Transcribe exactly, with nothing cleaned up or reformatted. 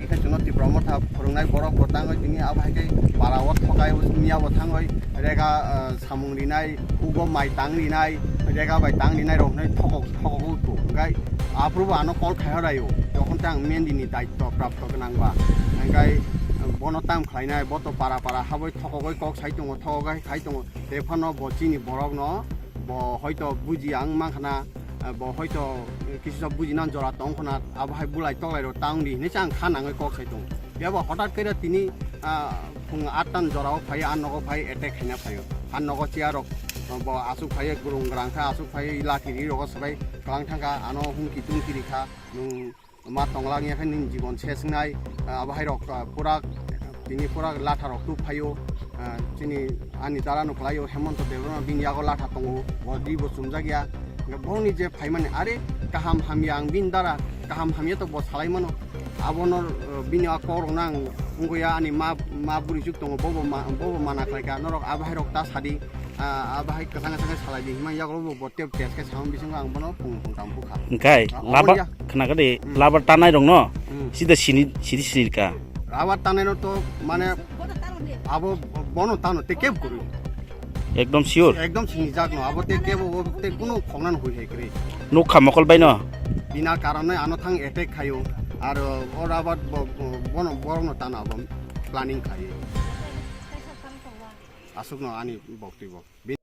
Khe chwngno Tipra Motha phwrwngnai borok bo tangwi tini abo hai khe para o thokai miya bo thangwi rega, ah, samung rinai, ugo mai tang rinai, rega bai tang rinai rok hinwi thokok, thokok o tu. Hwnkhe aphuru bo ano call khai horaio. Jokhon tei ang Mendini daitto prapto gwnang ba. Hwnkhe bono tamo khlainai, bo to para para habwi thokogwi kok sai tongo, thokogwi khai tongo. Tei phano bo chini borokno, bo hoito buji ang mankha na, bo hoito kisa bujina jora tong khna, abo hai bulai toklai rok tang di hinwi se ang kha nangwi kok sai tongo. Phiya bo hotat khe tini, ah, phung atta ni jora o phai, a nogo phai attack khaina phaio. A nogo chair rok, bo aswk phai, gurung grang kha, aswk phai, lathi ri rogo swbai twlang thang kha, ano humki tumki ri kha, nwng ma tonglang ya khe nini jibon ses wngnai, ah, abo hai rok, ah, pura, tini pura latha rok tub phaio, ah, chini ani dara no kwlaio Hemonto Debbarma bini yago latha tongo, bo di bo chumjak ya. Hwnkhe borokni je phaimani, are kaham hamya ang bini dara kaham hamya to bo salai mano, abono, ah, bini a kok rok no ang wngwi ya ani ma, ma bwrwi chuk tongo, bobo ma, bobo mana khlai kha, norok abo hai rok ta sadi, ah, abo hai kwchang kwchang khe salai di hinma yago bo, bo tei test khe samani bisingo ang bono phung phung tang bukha. Hwnkhe ah, laba obo ya. Khna kha de, hmm, labar tanai rok no, hmm, sida sini, sini sini ka. Labar tanai no to mane abo bono tano te keb kuru. Ekdom sure. Ekdom sini jak no, abo te kebo te kuno khongnan hui hai kri. Nukha mokol bai no. Bina karon ano thang attack khayo, ar o labar bo, bo, bono borok no tano abo planning khayo. Aswk no ani bokti bo.